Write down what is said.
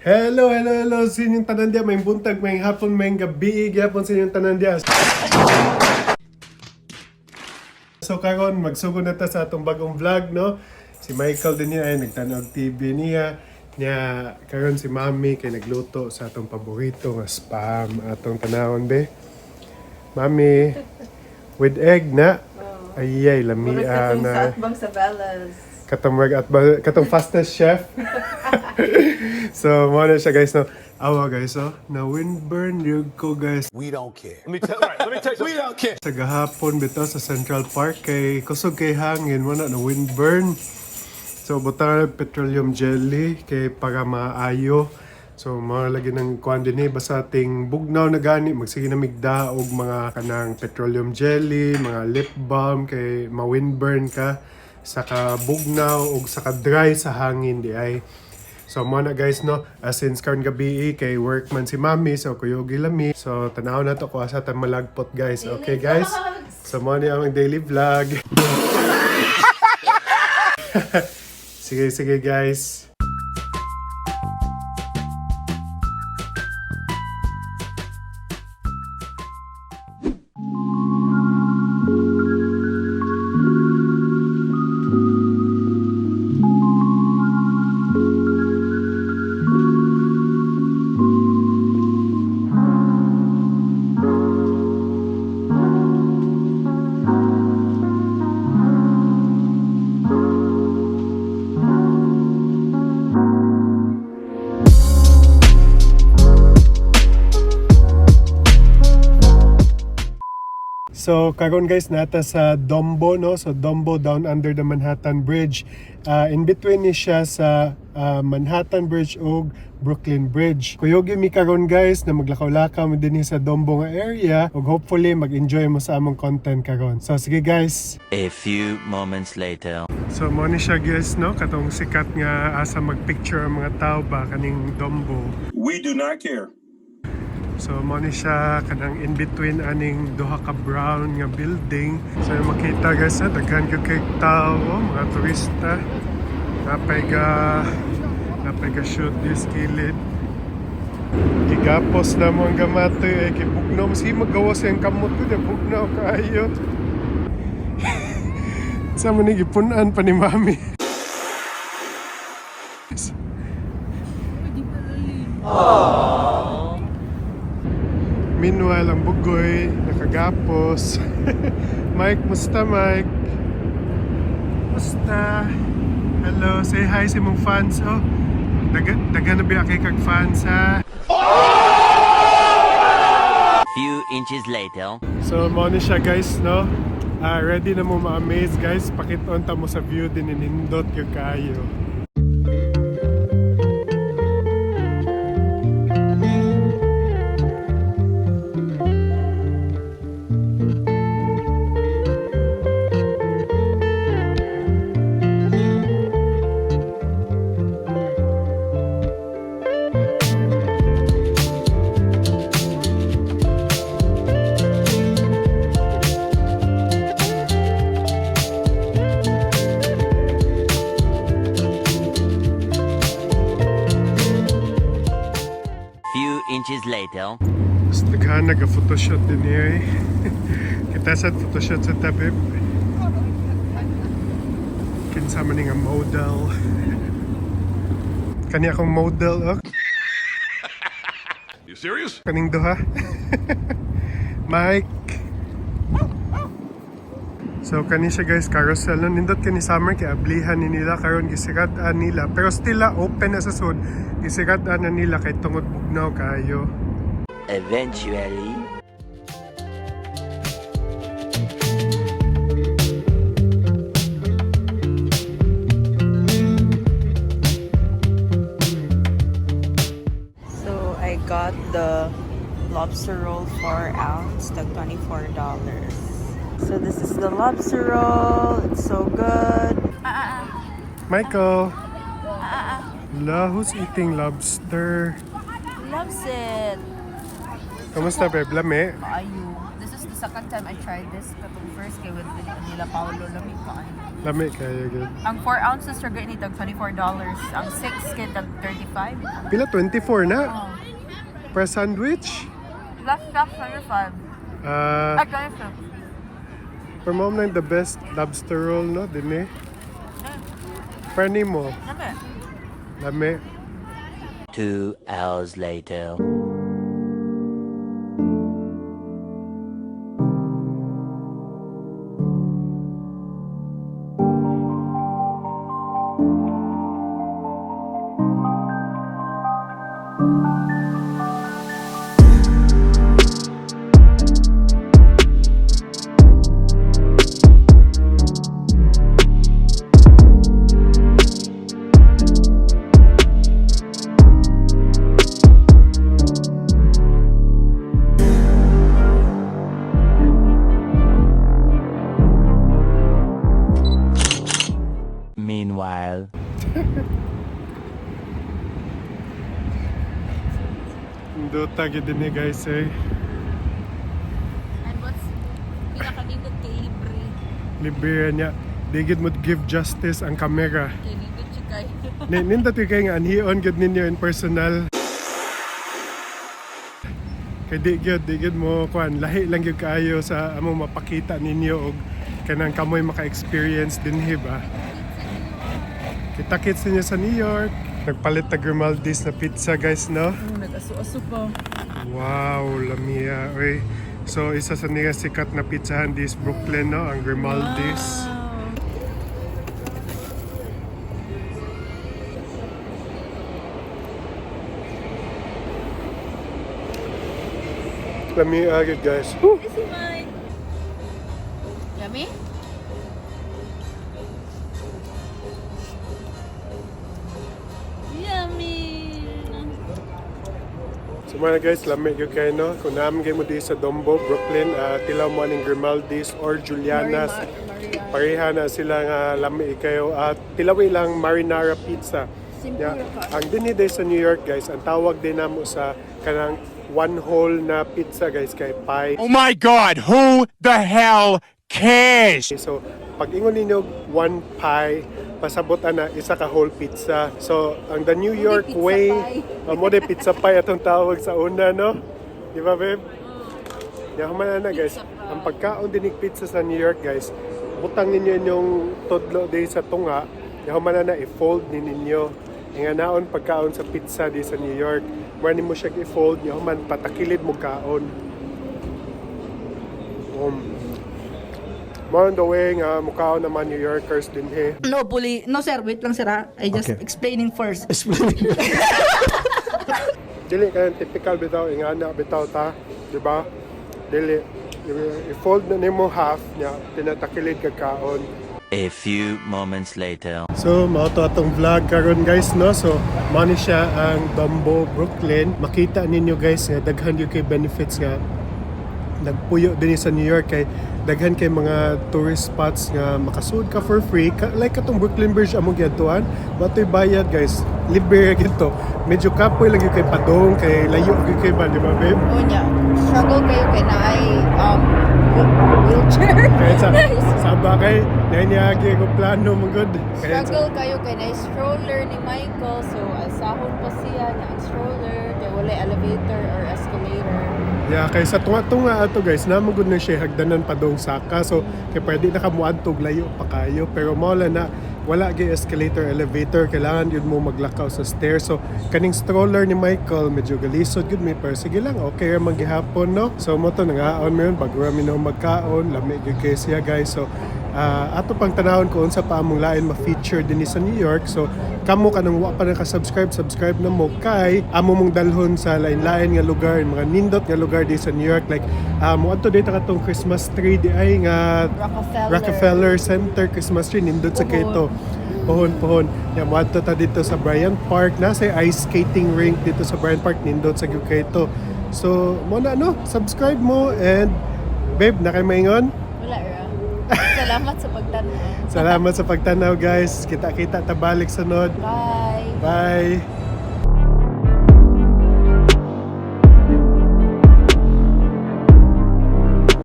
Hello, hello, hello sa inyong tanan diya. May buntag, may hapon, may gabi. Gyapon sa inyong tanan diya. So karon magsugod na ta sa atong bagong vlog, no? Si Michael din niya ay nagtanaw og TV niya. Nya karon si Mami kay nagluto sa atong paborito nga Spam. Atong tanawon be. Mami, with egg na. Ay ay, Murag lamia katong na. sa atbang sa Velas. Katong mag at ba, katong fastest chef. So mo na siya, guys, no. Awa, guys, oh, na windburn yun ko, guys. We don't care. Let me tell. All right, let me tell you. We don't care. Sa gahapon bitaw sa Central Park kay kusog kay hangin mo na na windburn. So butang na petroleum jelly kay para maayo. So mga lagi ng kuan din eh, basta ting bugnaw na gani magsige na migda og mga kanang petroleum jelly, mga lip balm kay ma-windburn ka saka bugnaw og saka dry sa hangin di ay. So mo na, guys, no, as since karon gabi eh, kay work man si Mami, so kuyogi lami. So tanaw na to ko asa ta malagpot, guys. Okay, guys. So mo ni among daily vlog. Sige sige, guys. So karon, guys, nata sa Dumbo, no. So Dumbo down under the Manhattan Bridge. In between ni siya sa Manhattan Bridge ug Brooklyn Bridge. Kuyogi mi karon, guys, na maglakaw-lakaw mi dinhi sa Dumbo nga area ug hopefully mag-enjoy mo sa among content karon. So sige, guys. A few moments later. So mo ni siya, guys, no, katong sikat nga asa magpicture ang mga tao ba kaning Dumbo. We do not care. So mo ni siya kanang in between aning duha ka brown nga building. So yung makita, guys, na daghan gyud kay tao, mga turista. Napay ga shoot this kilid. Gigapos na mo ang gamatoy ay kay bugnaw. Sige magawas ang kamot ko, di bugnaw kaayo. Sa mo ni gipunan pa ni Mami. Meanwhile, ang bugoy, nakagapos. Mike, musta, Mike? Musta? Hello, say hi sa mong fans, oh. Daga na biya kay kag fans, ha? Few inches later. So, mo ni siya, guys, no? Ah, ready na mo ma-amaze, guys. Pakit-on ta mo sa view din nindot yung kayo. Few inches later. Mas daghan nag-photoshoot din niya eh. Kita sa photoshoot sa tabi. Kinsa man ni nga model. Kani akong model, oh. You serious? Kaning duha. Mike. So kani siya, guys, carousel no, nindot kani summer kay ablihan ni nila. Karon gisirat-an nila pero still ah, open na sa sud. Gisirat-an na nila kay tungod bugnaw kayo. Eventually. So I got the lobster roll 4 ounce, tag $24. So this is the lobster roll. It's so good. Michael. La, who's eating lobster? Loves it. Kamusta, babe? Lami? Ayo. This is the second time I tried this, katong first kay with nila Paolo, lami kaayo. Lami kaayo gud. Ang 4 ounces ra gani tag $24. Ang 6 kay tag 35. Pila 24 na Oh. per sandwich? Last tax 25. Ah, Ay, 26. pero mao nang the best lobster roll no dinhi. Pero nimo, Lami. lami. 2 hours later. Meanwhile. Nindota gyud dinhi guys eh. And what's pinakanindot kay libre? Libre niya. Di gyud mo give justice ang camera. Kay nindot siya kay. Nindot gyud kay nga anhion gyud ninyo in personal. Kay di gyud mo kuan lahi lang gyud kaayo sa among mapakita ninyo og kanang kamoy maka-experience dinhi ba. Kita-kits ninyo sa New York. Nagpalit ta Grimaldi's na pizza guys no. Oh, nag-aso-aso pa. Wow, lamia. Uy. So isa sa niya sikat na pizzahan this Brooklyn no, ang Grimaldi's. Lamia gyud guys. Woo! This is mine. Yummy? Yummy! So mga guys, lami gyud kayo no. Kung naa man mo di sa Dumbo, Brooklyn, tilaw mo aning Grimaldi's or Juliana's. Pareha na sila nga lami kayo at tilawi lang marinara pizza. Simple Yeah. ra ka. Ang dinhi day sa New York guys, ang tawag din namo sa kanang one whole na pizza guys kay pie. Oh my God, who the hell cares? So pag ingon ninyo one pie, pasabot ana isa ka whole pizza. So ang the New York pizza way, pie. oh, mo day pizza pie atong tawag sa una no. Di ba babe? Ya human na guys. Pizza pie. Ang pagkaon dinig pizza sa New York guys, butang ninyo inyong tudlo day sa tunga, ya human na i-fold ni ninyo. Nga naon pagkaon sa pizza di sa New York, mo nimo siya i-fold, ya human patakilid mo kaon. More on the way nga mukaon naman New Yorkers dinhi. No, bully. No, sir. Wait lang, sir, ha? I just explaining first. Dili kay typical bitaw ingana bitaw ta, di ba? Dili i-fold na nimo half niya tinatakilid kag kaon. A few moments later. So, mao to atong vlog karon guys no. So, mao ni siya ang Dumbo, Brooklyn. Makita ninyo guys nga daghan gyud kay benefits nga nagpuyo din sa New York kay daghan kay mga tourist spots nga makasud ka for free ka, like katong Brooklyn Bridge among giadtuan watoy bayad guys, libre gyud to. Medyo kapoy lang gyud kay padong kay layo gyud kay ba, di ba babe? Unya, struggle kayo kay na ay wheelchair. Kaya sa kay nainiagi ko plano man gud. Kaya sa, Struggle kayo kay na stroller ni Michael. So, asahon pa siya na ang stroller kay walay elevator or escalator. Yeah, kay sa tunga-tunga ato guys, namo gud na siya hagdanan padong saka. So, kay pwede na ka moadtog layo pa kayo, pero mao lang na wala gyud escalator, elevator, kailangan yun mo maglakaw sa stairs. So, kaning stroller ni Michael medyo galisod gud mi, pero sige lang, okay ra man gihapon no. So, mo to nangaon mi ron bago ra mi na magkaon, lami gyud kay siya guys. So, ato pang tanawon kung unsa pa among lain ma-feature dinhi sa New York. So, kamo kanang wa pa naka-subscribe, subscribe na mo kay amo mong dalhon sa lain-lain nga lugar, mga nindot nga lugar di sa New York like moadto dito katong Christmas tree di ay nga Rockefeller. Rockefeller Center Christmas tree nindot sa kay to. Pohon pohon. Ya moadto ta dito sa Bryant Park, nasa ice skating rink dito sa Bryant Park nindot sa gyud kay to. So, mo na no, subscribe mo and babe, na kay maingon? Wala ra. Salamat sa pagtanaw. Salamat sa pagtanaw guys. Kita-kita tabalik sunod. Bye. Bye.